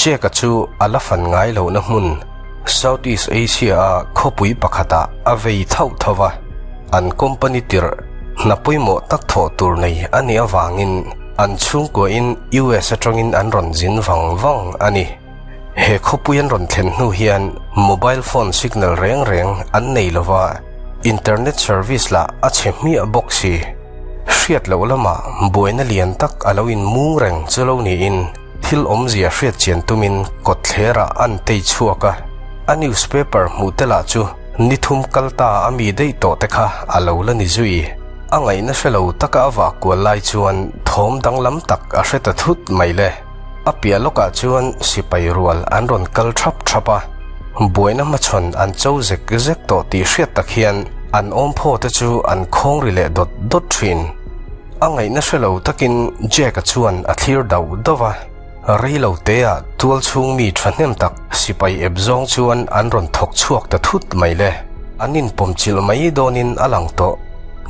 Jack-a chu a la fan ngai lohna hmun Southeast Asia-a khawpui pakhatah a vei thauh tho va, an company tirh hna pawimawh tak thawh tur nei a nih avangin an chhungkuahin US atangin an rawn zin vang vang a ni. He khawpui an rawn thlen hnu hian mobile phone signal reng reng an nei lo va, internet service lah a chhe hmiah bawk si. Hriat loh lamah buaina lian tak a lo inmung reng chu lo niin thil awmzia hriat chian tumin kawtthlerah an tei chhuak a, a newspaper hmuh te lah chu ni thum kal ta a mi daih tawh te kha a lo la ni zui. A ngaihna hre lo taka a vah kual lai chuan thawm danglam tak a hre ta thut mai le. A piah lawkah chuan sipai rual an rawn kal thap thap a, buaina hmachhawn an cho zek zek tawh tih hriat tak hian an awmphaw te chu an khawng ri leh dawt dawt thin. A ngaihna hre lo takin Jack-a chuan a thlir dauh dauh a, rei lo teah tual chhung mi thahnem tak sipai ep zawng chuan an rawn thawk chhuak ta thut mai le. An inpawm chilh mai dawnin a lang tawh.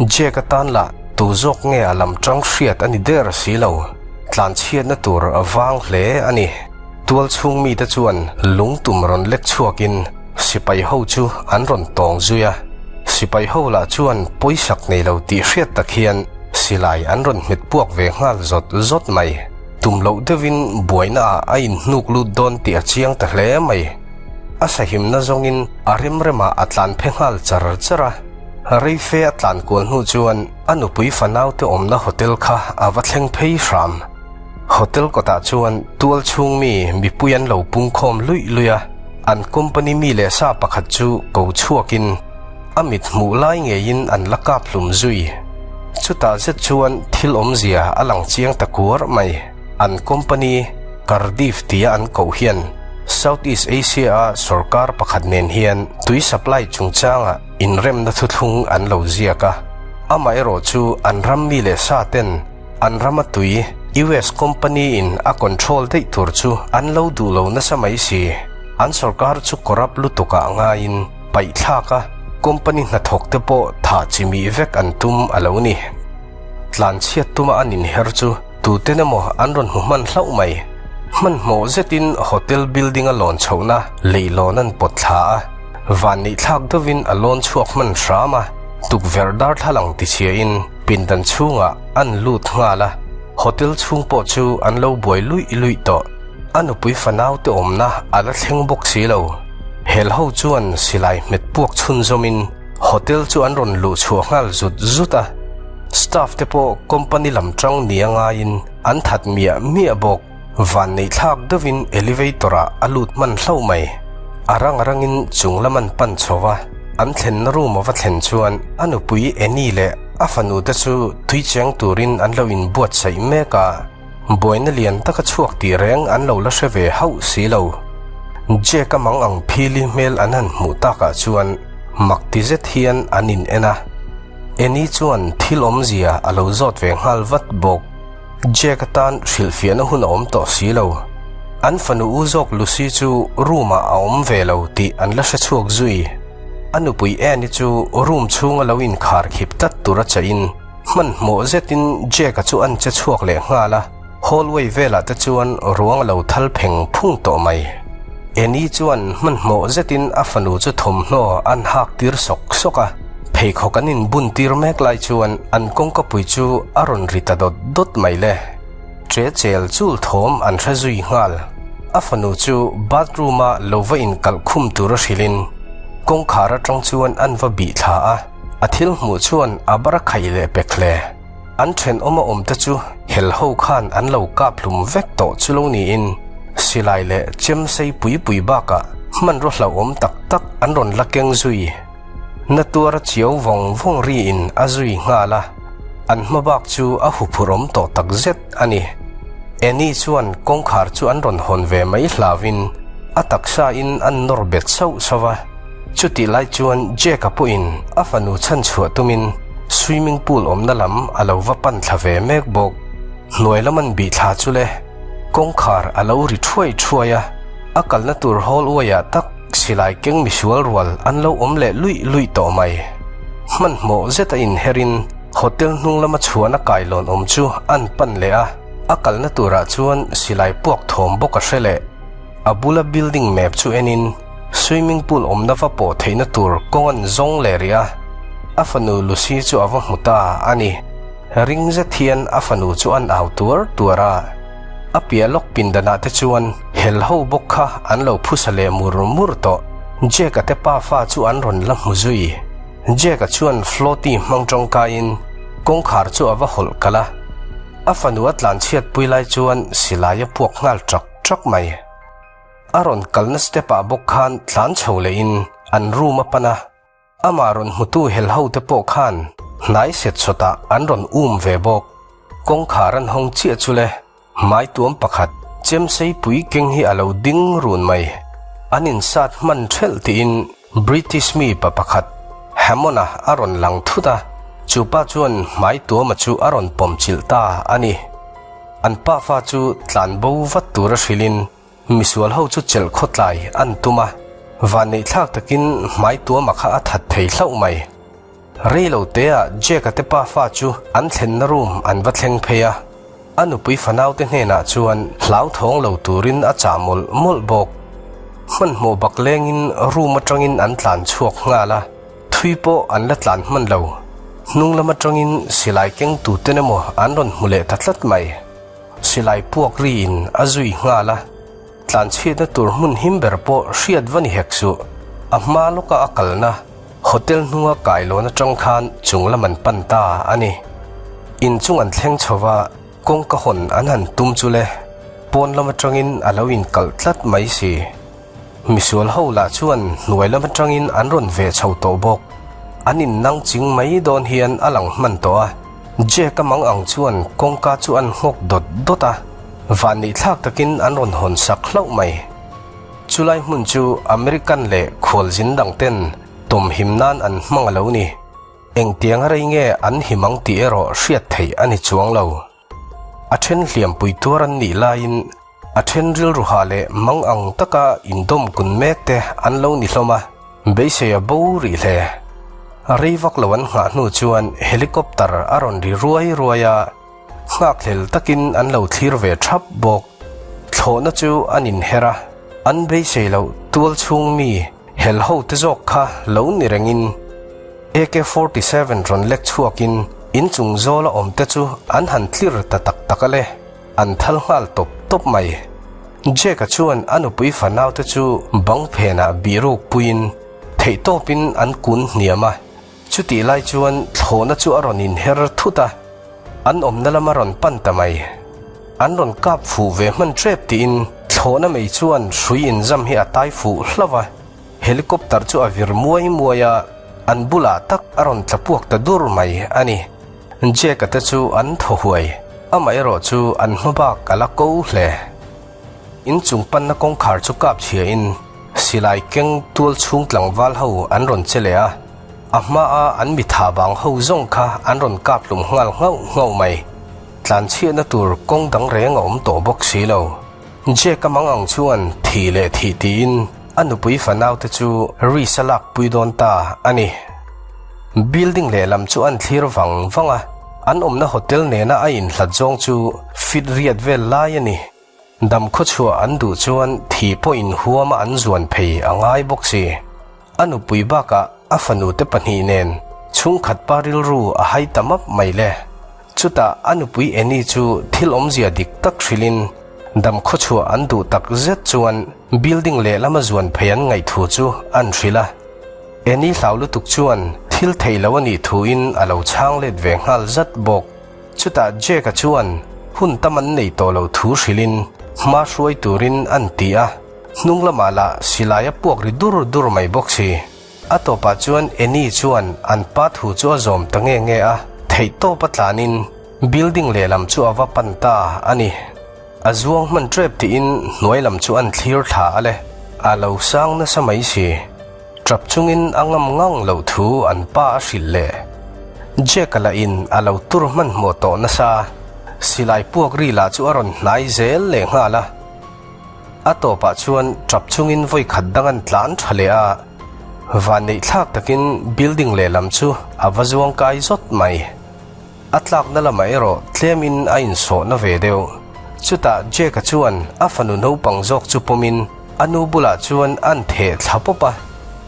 Jack-a tan lah tu zawk nge a lam tang hriat a ni der si lo. Tlanchhiatna tur a vang hle a ni. Tual chhung mite chuan lungtum rawn lek chhuakin sipai ho chu an rawn tawng zui a. Sipai ho lah chuan pawisak nei lo tih hriat tak hian silai an rawn hmet puak ve nghal zawt zawt mai. Tum loh deuhin buaina ah a inhnuk lut dawn tih a chiang ta hle mai. A sahimna zawngin a remremah a tlan phe nghal char char a. Reife a tlan kual hnu chuan A nupui fanaute awmna hotel kha a va thleng phei hram. Hotel kawtah chuan tual chhung mi mipui an lo pungkhawm luih luih a, an company mi leh sa pakhat chu ko chhuakin a mit hmuh lai ngeiin an la kap hlum zui. Chutah zet chuan thil awmzia a lang chiang ta kuar mai. An company Cardiff tia an koh hian Southeast Asia-a sorkar pakhat nen hian tui supply chungchangah Inremna thuthlung an lo ziak a, amaherawh chu an ram mi leh sa ten an rama tui US company in a control daih tur chu an lo duh lo nasa mai si. An sorkar chu corrupt lutuk ah ngaiin paih thlak a, company hnathawk te pawh thah chi mih vek an tum a lo ni. Tlanchhiat tuma an inher chu tuten emaw an rawn hmu hman hlauh mai. Hmanhmawh zetin hotel building a lawn chhohna leihlawn an pawt thla a. Vanneih thlak deuhin a lawn chhuak hman hram a, tukverh darthlalang tichhiain pindan chhungah an lut nghal a, hotel chhung pawh chu an lo buai luih luih tawh. A nupui fanaute awmna a la thleng bawk si lo. Hel ho chuan silai hmet puak chhunzawmin hotel chu an rawn luh chhuah nghal zut zut a, staff te pawh company lam tang nia ngaiin an that miah miah bawk. Vanneih thlak deuhin elevator ah a lut hman hlauh mai. A rang rangin chung lam an pan chho a, an thlenna room a va thlen chuan a nupui Annie leh a fanu te chu tui cheng turin an lo inbuatsaih mek a, buaina lian taka chhuak tih reng an lo la hre ve hauh si lo. Jack a mang ang phili hmel an han hmuh takah chuan mak ti zet hian an in en a, Annie chuan thil awmzia a lo zawt ve nghal vat bawk. Jack atan hrilhfiahna hun a awm tawh si lo. An fanu u zawk Lucy chu room ah a awm ve lo tih an la hre chhuak zui. A nupui Annie chu room chhunga lo inkhar khip tlat tur a chahin hmanhmawh zetin Jack-a chu an che chhuak leh nghal a, hallway velah te chuan ruang a lo thal pheng phung tawh mai. Annie chuan hmanhmawh zetin a fanu chu thawmhnaw an hak tir sawk sawk a, pheikhawk an inbun tir mek lai chuan an kawngkapui chu a rawn ri ta dawt dawt mai le. Che chel chul thawm an hre zui nghal. A fanu chu bathroom a lo va inkalh khum tur a hrilhin kawngkhar atang chuan an va bih thla a, a thil hmuh chuan a bar a khaih leh pek hle. An thenawm a awm te chu hel ho khan an lo kap hlum vek tawh chu lo niin silai leh chem sei pui pui bakah hmanraw hlauhawm tak tak an rawn la keng zui. Na tuar a chiau vawng vawng riin a zui nghal a, an hma bak chu a huphurhawm tawh tak zet a ni. Annie chuan kawngkhar chu an rawn hawn ve mai hlauhin a taksa in an nawr bet sauh sauh a. Chutih lai chuan Jack-a pawhin a fanu chhan chhuah tumin swimming pool awmna lam a lo va pan thla ve mek bawk. Hnuai lam an bih thla chu le, kawngkhar a lo ri thuai thuai a, a kalna tur hallway ah tak silai keng misual rual an lo awm leh luih luih tawh mai. Hmanhmawh zeta inherin hotel hnung lama chhuahna kailawn awm chu an pan leh a, a kalna turah chuan silai puak thawm bawk a hre leh. A bula building map chu enin swimming pool awmna va pawh theihna tur kawng an zawng leh rih a, a fanu Lucy chu a va hmu ta a ni. Ring zet hian a fanu chu an au tuar tuar a, a piah lawk pindanah te chuan hel ho bawk kha an lo phusa leh mur mur tawh. Jake-a te pafa chu an rawn la hmu zui. Jake-a chuan Floaty hmang tawngkaiin kawngkhar chu a va hawlh kalh a, a fanu a tlanchhiatpui lai chuan silai a puak nghal ṭak ṭak mai. A rawn kalna step ah bawk khan tlan chho lehin an room a pan a, amah rawn hmutu hel ho te pawh khan hnai set sawtah an rawn um ve bawk. Kawngkhar an hawng chiah chu le, hmai tuam pakhat chem seipui keng hi a lo ding run mai. An insat hman thelh tiin British mi pa pakhat Hammond-a a rawn lang thut a, chu pa chuan hmai tuama chu a rawn pawm chilh ta a ni. An pafa chu tlan bo vat tura hrilhin misual ho chu chelh khawtlai an tum a, vanneihthlak takin hmai tuama kha a that thei hlauh mai. Rei lo teah Jack-a te pafa chu an thlenna room an va thleng phei a, a nupui fanaute hnenah chuan hlauthawng lo turin a chah mawlh mawlh bawk. Hmanhmawh bak lengin room atangin an tlan chhuak nghal a. Thui pawh an la tlan hman lo. Hnung lam atangin silai keng tuten emaw an rawn hmu leh ta tlat mai. Silai puak riin a zui nghal a, tlanchhiatna tur hmun him ber pawh hriat va ni hek suh. A hma lawka a kalna hotel hnunga kailawn atang khan chung lam an pan ta a ni. Inchung an thleng chho va, kawngka hawn an han tum chu le, pawn lam atangin a lo inkalh tlat mai si. Misual ho lah chuan hnuai lam atangin an rawn ve chho tawh bawk. An in nang ching mai dawn hian a lang hman tawh a. Jack-a mang ang chuan kawngka chu an nghawk dawt dawt a, vanneih thlak takin an rawn hawn sak hlauh mai. Chulai hmun chu American leh khualzin dang ten tawmhim nan an hmang a lo ni. Engtiang a rei nge an him ang tih erawh hriat theih a ni chuang lo. A then hliampui tuar an nih laiin A then rilru ha leh mang ang taka indawm kun mek te an lo ni hlawm a, beisei a bo rih hle. Rei vak lo an nghah hnu chuan helicopter a rawn ri ruai ruai a, nghakhlel takin an lo thlir ve thap bawk. Thlawhna chu an inher a, an beisei loh tual chhung mi hel ho te zawk kha lo ni rengin AK-47 rawn lek chhuakin inchung zawla awm te chu an han tlir ta tak tak a le. An thal nghal tawp tawp mai. Jack-a chuan a nupui fanaute chu bang phenah bihruk puiin theihtawpin an kun hniam a. Chutih lai chuan thlawhna chu a rawn inher thut a, an awmna lam a rawn pan ta mai. An rawn kap fuh ve hman ṭep tiin thlawhna mei chuan hrui inzam hi a tai fuh hlauh a. Helicopter chu a vir muai muai a, an bulah tak a rawn tla puak ta dur mai a ni. Jack-a te chu an thaw huai, amaherawh chu an hma bak a la ko hle. Inchung panna kawngkhar chu kap chhiain silai keng tual chhung tlangval ho an rawn che leh a, a hmaa an mi tha vang ho zawng kha an rawn kap hlum nghal nghauh nghauh mai. Tlanchhiatna tur kawng dang reng a awm tawh bawk si lo. Jack-a mang ang chuan thih leh thih tiin a nupui fanaute chu Reese-a lakpui dawn ta a ni. Building lehlam chu an thlir vang vang a, an awmna hotel nena a inhlat zawng chu fit riat vel lai a ni. Dam khawchhuah an duh chuan thih pawh inhuama an zuan phei a ngai bawk si. A nupui bakah a fanute pahnih nen chhungkhat pa rilru a hai ta map mai le. Chutah a nupui Annie chu thil awmzia dik tak hrilhin dam khawchhuah an duh tak zet chuan building lehlama zuan phei an ngaih thu chu an hrilh a. Annie hlau lutuk chuan thil theih lo a nih thuin a lo chhang let ve nghal zat bawk. Chutah Jack-a chuan hun tam an nei tawh lo thu hrilhin hma hruai turin an ti a, hnung lamah lah silai a puak ri dur dur mai bawk si. A tawpah chuan Annie chuan an pa thu chu a zawm ta nge nge a, theihtawp a tlanin building lehlam chu a va pan ta a ni. A zuang hman ṭep tiin hnuai lam chu an thlir thla a le, a lo sang nasa mai si. Ṭap chungin a ngam ngang loh thu an pa a hrilh leh. Jack-a lahin a lo tur hmanhmawh tawh nasa, silai puak ri lah chu a rawn hnai zel leh nghal a. A tawpah chuan ṭap chungin vawi khat dang an tlan ṭha leh a, vanneih thlak takin building lehlam chu a va zuang kai zawt mai. A tlakna lamah erawh tlemin a insawhna ve deuh. Chutah Jake-a chuan a fanu naupang zawk chu pawmin a nu bulah chuan a'n theh thla pawp a,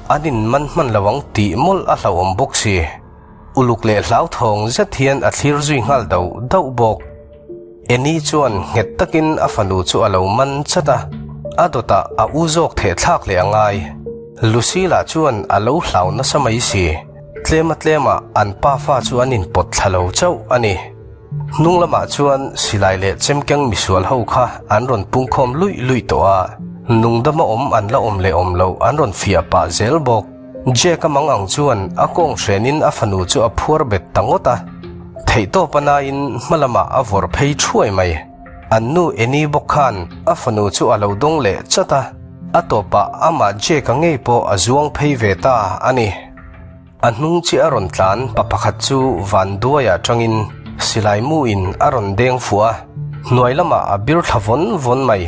an inman hman lo ang tih mawlh a hlauhawm bawk si. Uluk leh hlauthawng zet hian a thlir zui nghal dauh dauh bawk. Annie chuan nghet takin a fanu chu a lo man chat a, a dawtah a u zawk theh thlak leh a ngai. Lucy lah chuan a lo hlau nasa mai si. Tlema tlemah an pafa chu an inpawt thla lo chauh a ni. Hnung lamah chuan silai leh chemkeng misual ho kha an rawn pungkhawm luih luih tawh a, nungdama awm an la awm leh awm loh an rawn fiah pah zel bawk. Jack-a mang ang chuan a kawng hrenin a fanu chu a phuar bet ta ngawt a, theihtawp a nain hma lamah a vawrh phei thuai mai. An nu Annie bawk khan a fanu chu a lo dawng leh chat a, a tawpah amah Jack-a ngei pawh a zuang phei ve ta a ni. A hnung chiah a rawn tlan pa pakhat chu van duaiah tangin silai mu in a rawn deng fuh a, hnuai lamah a bir thla vawn vawn mai.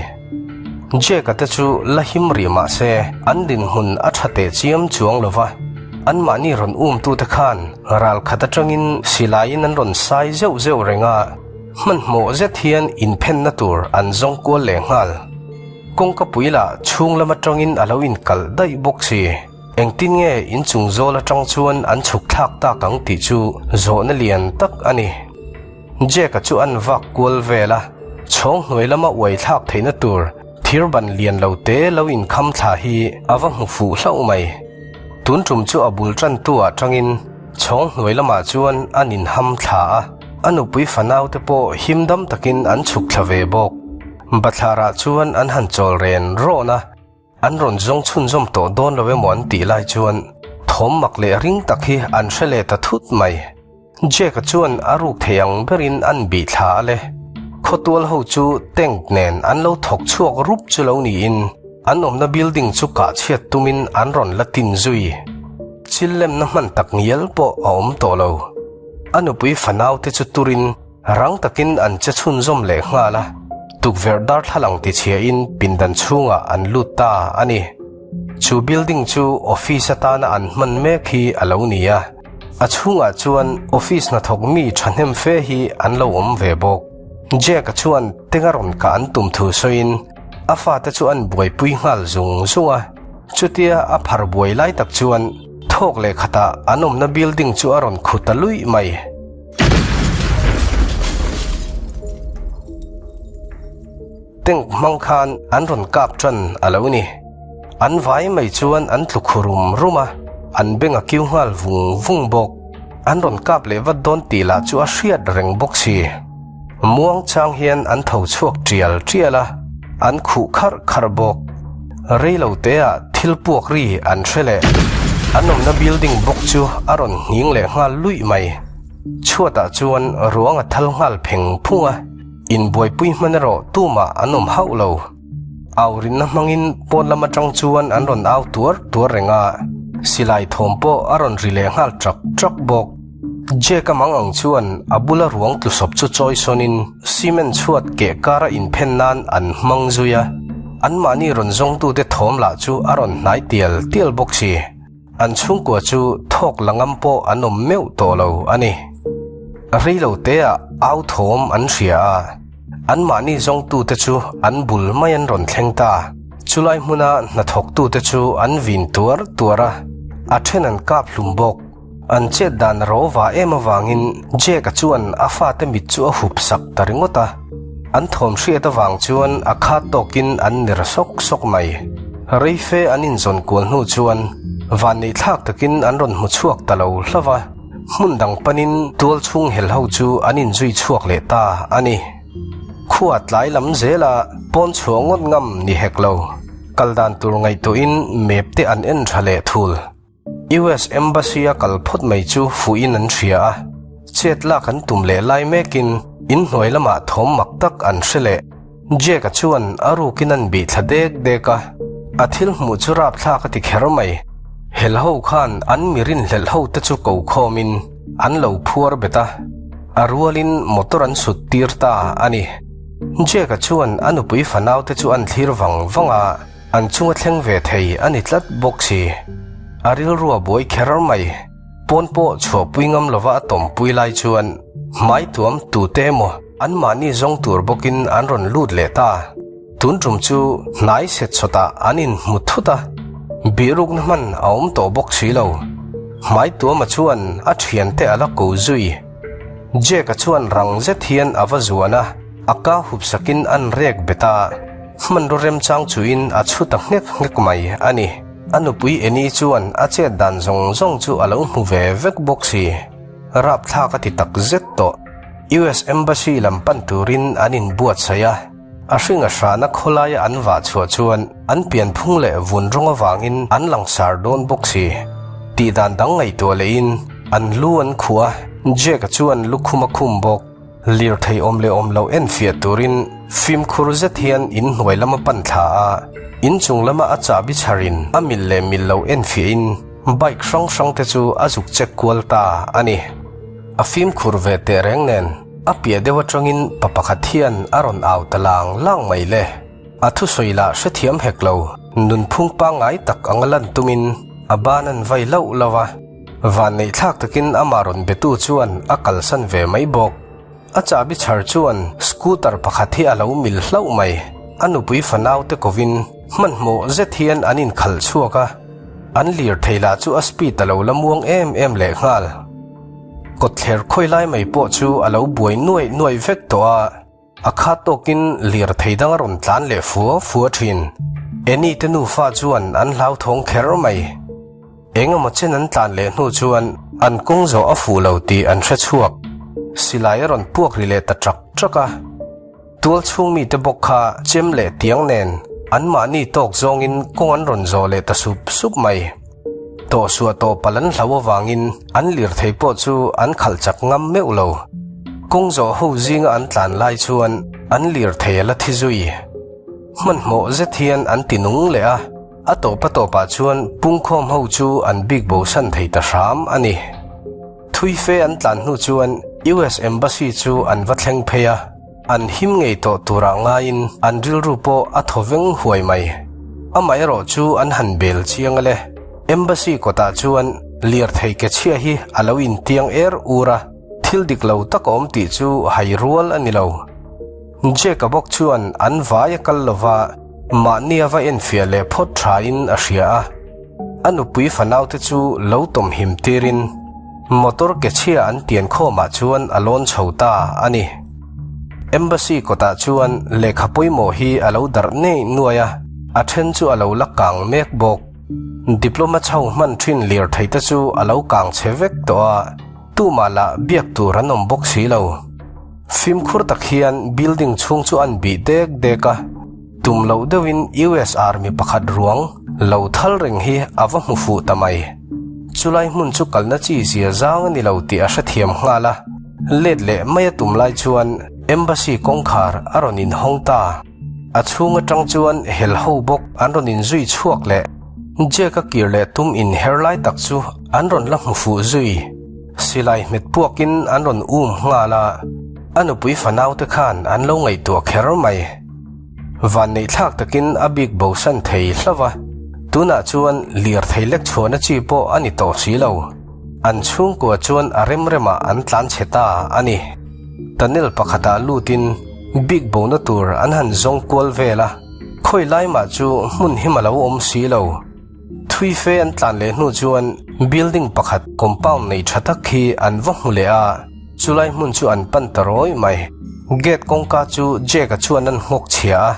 Jack-a te chu la him rih mah se an dinhmun a tha teh chiam chuang lo va, anmahni rawn umtute khan ral khat atangin silaiin an rawn sai zeuh zeuh reng a, hmanhmawh zet hian inphenna tur an zawng kual leh nghal. Kawngka pui lah chhung lam atangin a lo inkalh daih bawk si. Engtin nge inchung zawl atang chuan an chhuk thlak tak ang tih chu zawhna lian tak a ni. Jack-a chu an vak kual vel a, chhawng hnuai lama uai thlak theihna tur thir ban lian lo te lo inkham thla hi a va hmu fuh hlauh mai. Tun tum chu a bul tantu ah tangin chhawng hnuai lamah chuan an inham thla a, a nupui fanau te pawh him dam takin an chhuk thla ve bawk. Bathlarah chuan an han chawl ren rawn a. An rawn zawng chhunzawm tawh dawn lo emaw an tih lai chuan thawm mak leh ring tak hi an hre leh ta thut mai. Jack-a chuan a ruk thei ang berin an bih thla a le. Khawtual ho chu tank nen an lo thawk chhuak rup chu lo niin an awmna building chu kah chhiat tumin an rawn la tin zui. Chil lemna hman tak ngial pawh a awm tawh lo. A nupui fanau te chu turin Rang takin an che chhunzawm leh nghal a, tukverh darthlalang tichhiahin pindan chhungah an lut ta a ni. Chu building chu office atana an hman mek hi a lo ni a, a chhungah chuan office hnathawk mi thahnem fe hi an lo awm ve bawk. Jack-a chuan tenga rawn kah an tum thu sawiin a fate chu an buaipui nghal zung zung a, chutia a phar buai lai tak chuan thawk leh khatah an awmna building chu a rawn khu ta luih mai. Tank hmang khan an rawn kap tan a lo ni. An vai mai chuan an tlu khu rum rum a, an beng a kiu nghal vung vung bawk. An rawn kap leh vat dawn tih lah chu a hriat reng bawk si. Muang chang hian an tho chhuak tial tial a, an khuh kharh kharh bawk. Rei lo teah thil puak ri an hre leh. An awmna building bawk chu a rawn nghing leh nghal luih mai. Chhuatah chuan ruang a thal nghal pheng phung a, inbuaipui hman erawh tumah an awm hauh lo. Au rinna hmangin pawn lam atang chuan an rawn au tuar tuar reng a, silai thawm pawh a rawn ri leh nghal trak trak bawk. Jack-a mang ang chuan a bula ruang tlusawp chu chawi sawnin cement chhuat keh kara inphen nan an hmang zui a, anmahni rawn zawngtute thawm lah chu a rawn hnai tial tial bawk si. An chhungkua chu thawk la ngam pawh an awm meuh tawh lo a ni. Rei lo teah au thawm an hria a, anmahni zawngtute chu an bul mai an rawn thleng ta. Chulai hmuna hnathawktute chu an vin tuar tuar a, a then an kap hlum bawk. An chet dan a ro va em avangin Jack-a chuan a fate mit chu a hup sak ta ringawt a. An thawm hriat avang chuan a khat tawkin an ner sawk sawk mai. Reife an inzawn kual hnu chuan vanneih thlak takin an rawn hmu chhuak ta lo hlauh a, hmun dang panin tual chhung hel ho chu an inzui chhuak leh ta a ni. Khua tlai lam zela pawn chhuah ngawt ngam ni hek lo. Kal dan tur ngaihtuahin map te an en tha leh thul. US Embassy a kal phawt mai chu fuhin an hria a, chet lak an tum leh lai mekin in hnuai lamah thawm mak tak an hre leh. Jack-a chuan a rukin an bih thla dek dek a, a thil hmuh chu rapthlak a ti kher mai. Hel ho khan an mi rinhlelh ho te chu ko khawmin an lo phuar bet a, a rualin motor an sut tir ta a ni. Jack-a chuan a nupui fanau te chu an thlir vang vang a. An chunga thleng ve thei a ni tlat bawk si. A rilru a buai kher mai. Pawn pawh chhuahpui ngam lova a tawmpui lai chuan hmai tuam tute emaw. Anmahni zawng tur bawkin an rawn lut leh ta. Tun tum chu hnai set chawtah an inhmu thut a, bihrukna hman a awm tawh bawk si lo. Hmaituama chuan a thiante a la ko zui. Jake-a chuan rang zet hian a va zuan a, a ka hup sakin an rek bet a, hmanraw remchang chuin a chhu ta nghek nghek mai a ni. A nupui Annie chuan a chet dan zawng zawng chu a lo hmu ve vek bawk si. Rapthlak a ti tak zet tawh. US Embassy lam pan turin an inbuatsaih a, a hring a hrana khawlaia an vah chhuah chuan an pianphung leh vun rawng avangin an langsar dawn bawk si. Tih dan dang ngaihtuah lehin an lu an khuh a, Jake-a chuan lukhum a khum bawk. Lirthei awm leh awm loh enfiah turin fimkhur zet hian in hnuai lama pan thla a, in chung lama a chahbi chharin a mil leh mil loh enfiahin bike hrang hrang te chu a zuk check kual ta a ni. A fimkhur ve teh reng nen a piah deuh atangin pa pakhat hian a rawn au ta lang lang mai le. A thusawi lah hrethiam hek lo, nunphung pangngai tak anga lan tumin a ban an vai lauh lauh a. Vanneih thlak takin amah rawn betu chuan a kalsan ve mai bawk. A chahbi chhar chuan scooter pakhat hi a lo mil hlauh mai. A nupui fanau te kovin hmanhmawh zet hian an inkhalh chhuak a, an lirthei lah chu a speed a lo la muang em em lehnghal. Kawtthler khawi lai mai pawh chu a lo buai nuaih nuaih vek tawh a. A khat tawkin lirthei dang a rawn tlan leh fua fua thin. Annie te nufa chuan an hlauthawng kher mai. Eng emaw chen an tlan leh hnu chuan an kawng zawh a fuh lo tih an hre chhuak. Silai a rawn puak ri leh ta ṭak ṭak a. Tual chhung mite bawk kha chem leh tiang nen anmahni tawk zawngin kawng an rawn zawh leh ta sup sup mai. Tawhsuah tawh palh an hlau avangin an lirthei pawh chu an khalh chak ngam meuh lo. Kawng zawh ho zinga an tlan lai chuan an lirthei a la thi zui. Hmanhmawh zet hian an ti nung leh a, a tawp a tawpah chuan pungkhawm ho chu an bik bosan thei ta hram a ni. Thui fe an tlan hnu chuan US Embassy chu an va thleng phei a. An him ngei tawh turah ngaiin an rilru pawh a thaw veng huai mai. Amaherawh chu an han bel chiang ale. Embassy kawtah chuan lirthei ke chhia hi a lo intiang er ur a, thil dik lo tak a awm tih chu hai rual a ni lo. Jake-a bawk chuan an vai a kal lova, mahni a va enfiah leh phawt thain a hria a. A nupui fanaute chu lo tawmhim tirin motor ke chhia an tian khawmah chuan a lawn chho ta a ni. Embassy kawtah chuan lehkha pawimawh hi a lo darh nei nuai a, a then chu a lo la kang mek bawk. Diploma chho hman thin lirthei te chu a lo kang chhe vek tawh a, tumah lah biak tur an awm bawk si lo. Fimkhur tak hian building chhung chu an bih dek dek a. Tum loh deuhin US Army pakhat ruang lo thal reng hi a va hmu fuh ta mai. Chulai hmun chu kalna chi zia zang a ni lo tih a hrethiam nghal a, let leh mai a tum lai chuan Embassy kawngkhar a rawn inhawng ta. A chhung atang chuan hel ho bawk an rawn inzui chhuak leh Jake-a kir leh tum inher lai tak chu an rawn la hmu fuh zui. Silai hmet puakin an rawn um nghal a, a nupui fanaute khan an lo ngaihtuah kher mai. Vanneih thlak takin a bik bosan thei hlauh a, tunah chuan lirthei lek chhuahna chi pawh a ni tawh si lo. An chhungkua chuan a rem remah an tlan chhe ta a ni. Tunnel pakhatah lutin bik bona tur an han zawng kual vel a, khawi lai mah chu hmun him a lo awm si lo. Thui fe an tlan leh hnu chuan building pakhat compound nei tha tak hi an va hmu leh a, chulai hmun chu an pan ta rawih mai. Gate kawngka chu Jake-a chuan an nghawk chhia a,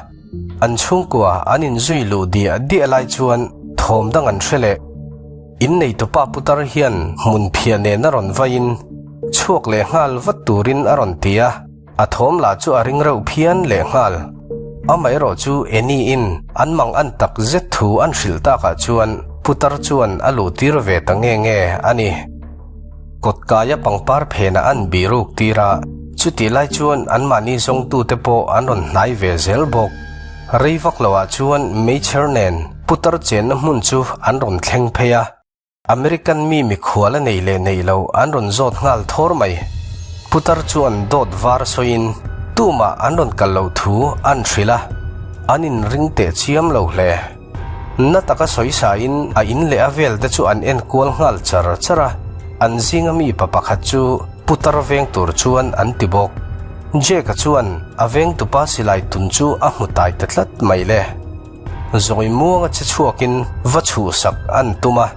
an chhungkua an inzui luh diah diah lai chuan thawm dang an hre leh. Inneitupa putar hian hmun phiah nen a rawn vaiin chhuak leh nghal vat turin a rawn ti a. A thawm lah chu a ring reuh phian leh nghal. Amaherawh chu Annie in an mang an tak zet thu an hrilh takah chuan putar chuan a luh tir ve ta nge nge a ni. Kawtkaia pangpar phenah an bih ruk tir a, chutih lai chuan anmahni zawngtute pawh an rawn hnai ve zel bawk. Rei vak loah chuan meichher nen putar chenna hmun chu an rawn thleng phei a. American mi mikhual a nei leh neih lo an rawn zawt nghal thawr mai. Putar chuan dawt var sawiin tumah an rawn kal loh thu an hrilh a, an inring teh chiam lo hle. Na taka sawi sain a in leh a vel te chu an en kual nghal char char a, an zinga mi pa pakhat chu putar veng tur chuan an ti bawk. Jake-a chuan a vengtupa silai tun chu a hmu tai ta tlat mai le. Zawi muanga che chhuakin va chhuhsak an tum a,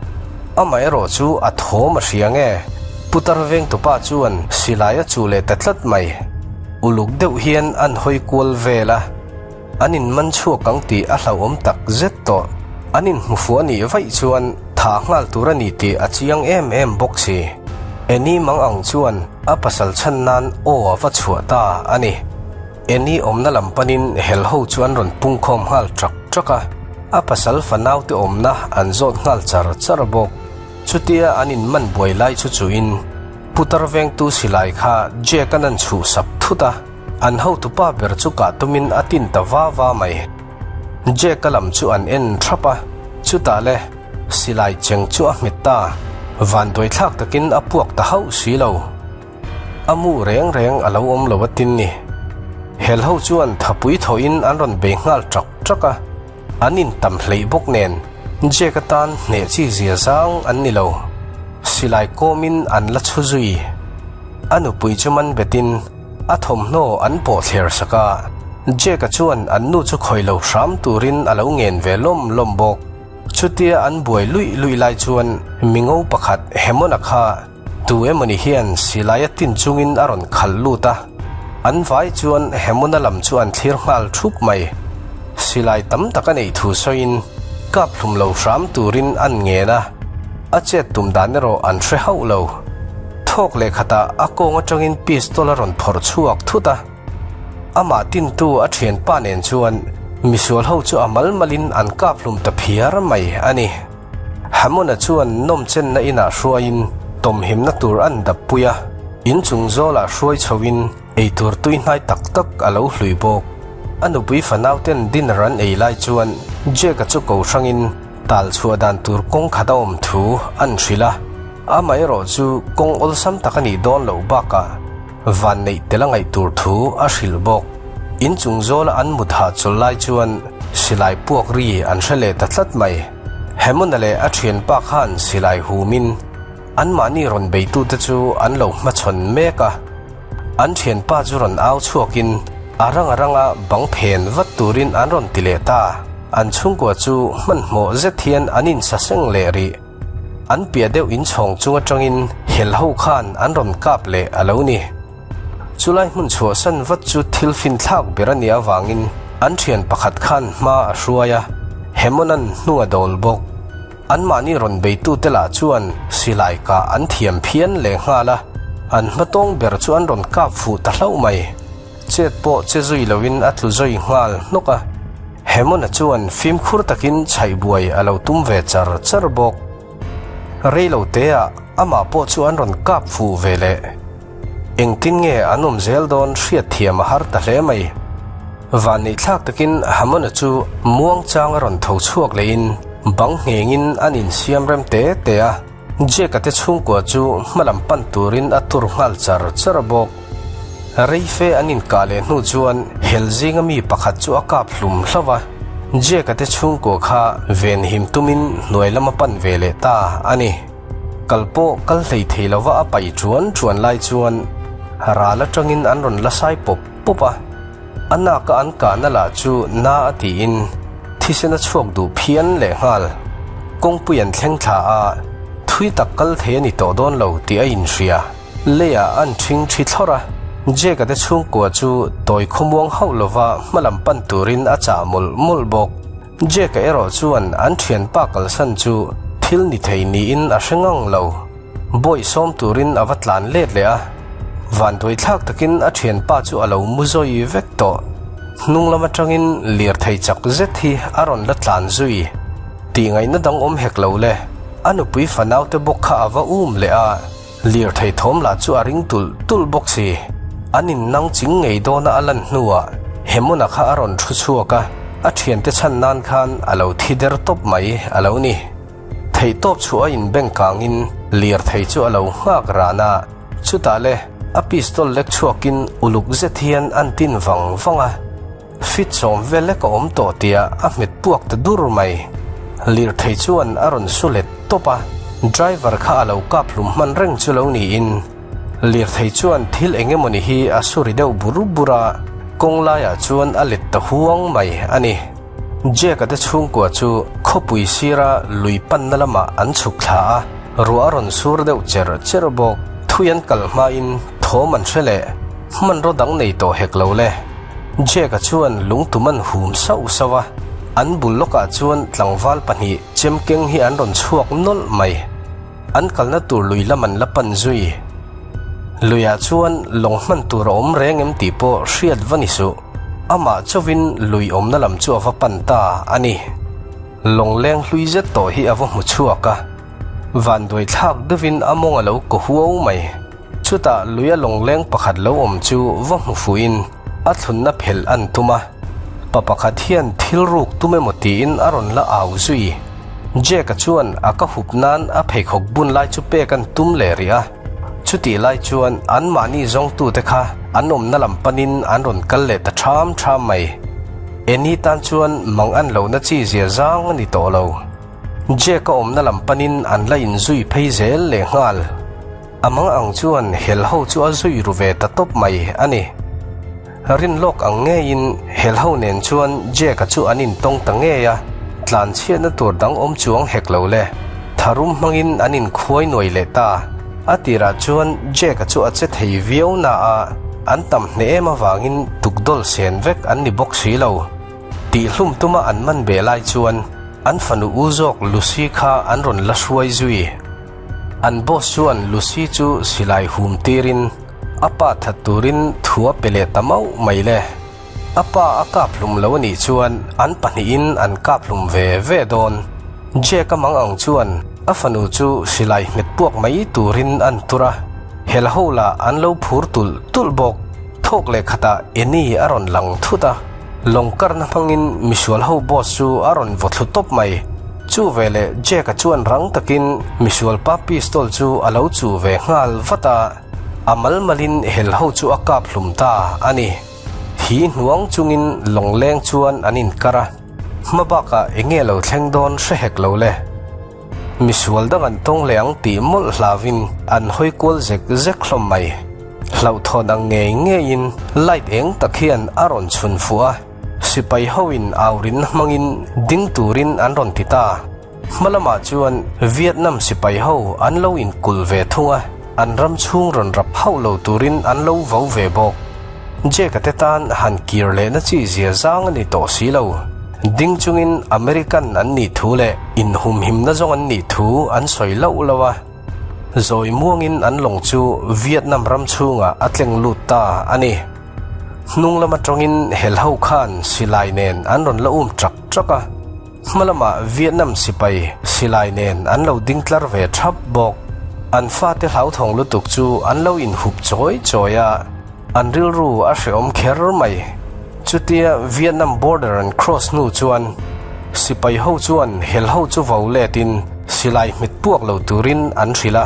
amaherawh chu a thawm a hria nge? Putar vengtupa chuan silai a chuh leh ta tlat mai. Uluk deuh hian an hawi kual vel a, an inman chhuak ang tih a hlauhawm tak zet tawh. An inhmu fuh a nih vaih chuan thah nghal tur a ni tih a chiang em em bawk si. Eni mang ang chuan a pasal chhan nan aw a va chhuah ta a ni. Eni awmna lam panin hel ho chu an rawn pungkhawm nghal ṭak ṭak a, a pasal fanaute awmna an zawt nghal char char bawk. Chutia an inman buai lai chu chuin Putar vengtu silai kha Jack-a'n an chhuhsak thut a, an hotupa ber chu kah tumin a tin ta va va mai. Jack-a lam chu an en ṭhap a, chutah le silai cheng chu a hmet ta, vanduaithlak takin a puak ta hauh si lo. A mu reng reng a lo awm lo a tin ni. Hel ho chuan thapui thawhin an rawn bei nghal ṭak ṭak a, an intam hleih bawk nen Jack atan hneh chi zia zang an ni lo. Silai kawmin an la chhu zui. A nupui chu man betin a thawmhnaw an pawh thler sak a, Jack-a chuan an nu chu khawi lo hram turin a lo ngen ve lawm lawm bawk. Chutia an buai luih luih lai chuan mingo pakhat Hemona kha Tu emawni hian silai a tin chungin a rawn khalh lut a, an vai chuan Hemona lam chu an thlir nghal thup mai. Silai tam tak a neih thu sawiin kap hlum lo hram turin an ngen a, a chet tum dan erawh an hre hauh lo. Thawk leh khatah a kawng atangin pistol a rawn phawrh chhuak thut a, amah tintu a thianpa nen chuan misual ho chu a mal malin an kap hlum ta phiar mai a ni. Hamona chuan nawmchenna inah hruaiin tawmhimna tur an dappui a, inchung zawlah hruai chhoin eitur tui hnai tak tak a lo hlui bawk. A nupui fanauten dinner an ei lai chuan Jack-a chu ko hrangin tal chhuah dan tur kawng khat a awm thu an hrilh a, amaherawh chu kawng awlsam tak a nih dawn loh bakah Vanneih tel a ngaih tur thu a hrilh bawk. Inchung zawla an mut hahchawl lai chuan silai puak ri an hre leh ta tlat mai. Hemona leh a thianpa khan silai humin anmahni rawn beitute chu an lo hmachhawn mek a. An thianpa chu rawn au chhuakin a rang a ranga bang phen vat turin an rawn ti leh ta. An chhungkua chu hmanhmawh zet hian an insaseng leh rih. An piah deuh inchhawng chung atangin hel ho khan an rawn kap leh a lo ni. Chulai hmun chhuahsan vat chu thil finthlak ber a nih avangin an thian pakhat khan hma a hruai a, Hemona'n hnung a dawl bawk. Anmahni rawn beitute lah chuan silai kah an thiam phian leh nghal a, an hmatawng ber chu an rawn kap fuh ta hlauh mai. Chet pawh che zui loin a tlu zui nghal hnawk a, Hemona chuan fimkhur takin chhaih buai a lo tum ve char char bawk. Rei lo teah amah pawh chu an rawn kap fuh ve leh. Engtin nge an awm zel dawn hriat thiam a har ta hle mai. Vanneihthlak takin Hamona chu muangchang a rawn tho chhuak lehin bang nghengin an insiam rem te te a. Jack-a te chhungkua chu hmalam pan turin a tur nghal char char bawk. Reife an inkah leh hnu chuan hel zinga mi pakhat chu a kap hlum hlauh a, Jack-a te chhungkua kha venhim tumin hnuai lama pan ve leh ta a ni. Kal pawh kal hlei thei lova a paih chuan chuan lai chuan ral atangin an rawn la sai pawp pawp a. A naka an kahna lah chu na a tiin thisen a chhuak duh phian leh nghal. Kawngpui an thleng thla a, thui tak kal thei a ni tawh dawn lo tih a inhria. Leiah an ṭhing ṭhi thlawrh a, Jack-a te chhungkua chu tawi khawmuang hauh lova hmalam pan turin a chah mawlh mawlh bawk. Jack-a erawh chuan an ṭhianpa kalsan chu thil ni thei niin a hre ngang lo. Bawi sawm turin a va tlan let leh a, vanduaithlak takin a thianpa chu a lo mu zawi vek tawh. Hnung lam atangin lirthei chak zet hi a rawn la tlan zui. Tih ngaihna dang awm hek lo le, a nupui fanaute bawk kha a va um leh a, lirthei thawm lah chu a ring tulh tulh bawk si. An innang ching ngei dawna a lan hnuah Hemona kha a rawn thu chhuak a, a thiante chhan nan khan a lo thi der tawp mai a lo ni. Theihtawp chhuah a inbeng kangin lirthei chu a lo nghak ran a, chutah le a pistol lek chhuakin uluk zet hian an tin vang vang a, fit sawm vel lek a awm tawh tia a hmet puak ta dur mai. Lirthei chuan a rawn su let tawp a, driver kha a lo kap hlum hman reng chu lo niin. Lirthei chuan thil eng emawni hi a su ri deuh bur bur a, kawng laiah chuan a let ta huang mai a ni. Jack-a te chhungkua chu khawpui sira lui panna lamah an chhuk thla a, ruah a rawn sur deuh cher cher bawk. Thui an kal hmain thawm an hre leh hmanraw dang nei tawh hek lo le. Jack-a chuan lungtum an hum sauh sauh a, an bul lawkah chuan tlangval pahnih chemkeng hi an rawn chhuak nawlh mai. An kalna tur lui lam an la pan zui. Luiah chuan lawng hman tur a awm reng em tih pawh hriat va ni suh. Amah chauhin lui awmna lam chu a va pan ta a ni. Lawng leng hlui zet tawh hi a va hmu chhuak a. Vanduai thlak deuhin a mawng a lo kaw huau mai. Chutah luia lawng leng pakhat lo awm chu va hmu fuhin a thlunna phelh an tum a. Pa pakhat hian thil ruk tum emaw tiin a rawn la au zui. Jack-a chuan a ka hup nan a pheikhawk bun lai chu pek an tum leh rih a. Chutih lai chuan anmahni zawngtute kha an awmna lam panin an rawn kal leh ta ṭham ṭham mai. Annie tan chuan mang an lohna chi zia zang a ni tawh lo. Jack-a awmna lam panin an la inzui phei zel leh nghal. A mang ang chuan hel ho chu a zui ru ve ta tawp mai a ni. Rin lawk ang ngeiin hel ho nen chuan Jack-a chu an intawng ta ngei a, tlanchhiatna tur dang awm chuang hek lo le. Tharum hmangin an inkhuai nuai leh ta. A tirah chuan Jack-a chu a che thei viau na a, an tam hneh em avangin tukdawl sen vek an ni bawk si lo. Tihhlum tuma an man beh lai chuan an fanu u zawk Lucy kha an rawn la hruai zui. An boss chuan Lucy chu silai hum tirin a pa that turin thu a pe leh ta mauh mai le. A pa a kap hlum lo anih chuan an pahnihin an kap hlum ve ve dawn. Jack a mang ang chuan a fanu chu silai hmet puak mai turin an tur a, hel ho lah an lo phur tulh tulh bawk. Thawk leh khatah Annie a rawn lang thut a. Lawng karna hmangin misual ho boss chu a rawn vaw thlu tawp mai. Chu veleh Jack-a chuan rang takin misual pa pistol chu a lo chuh ve nghal vat a, a mal malin hel ho chu a kap hlum ta a ni. Thi hnuang chungin lawng leng chuan an inkar a, hma bakah eng nge lo thleng dawn hre hek lo le. Misual dang an tawng leh ang tih mawlh hlauvin an hawi kual zek zek hlawm mai. Hlauhthawn ang ngei ngeiin light eng tak hian a rawn chhun fuh a, sipai hoin aurinna hmangin ding turin an rawn ti ta. Hma lamah chuan Vietnam sipai ho an lo inkulh ve thung a, an ram chhung rawn rap hauh lo turin an lo vo ve bawk. Jack-a te tan han kir lehna chi zia zang a ni tawh si lo. Ding chungin American an nih thu leh inhumhimna zawng an nih thu an sawi loh lo a. Zawi muangin an lawng chu Vietnam ram chhungah a tleng lut ta a ni. Hnung lam atangin hel ho khan silai nen an rawn la um trak trak a. Hma lamah Vietnam sipai silai nen an lo ding tlar ve thap bawk. An fate hlauthawng lutuk chu an lo inhup chawi chawi a. An rilru a hrehawm kher mai. Chutia Vietnam border an cross hnu chuan sipai ho chuan hel ho chu vo letin silai hmet puak lo turin an hrilh a.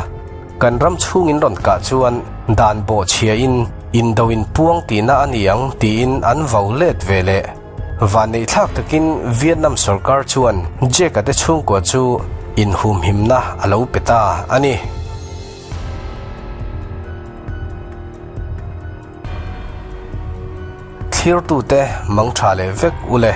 Kan ram chhungin rawn kah chuan dan bawh chhiain indo in puang tihna a ni ang tiin an vo let ve leh. Vanneihthlak takin Vietnam sorkar chuan Jack-a te chhungkua chu inhumhimna a lo pe ta a ni. Thlirtute mang tha leh vek u le.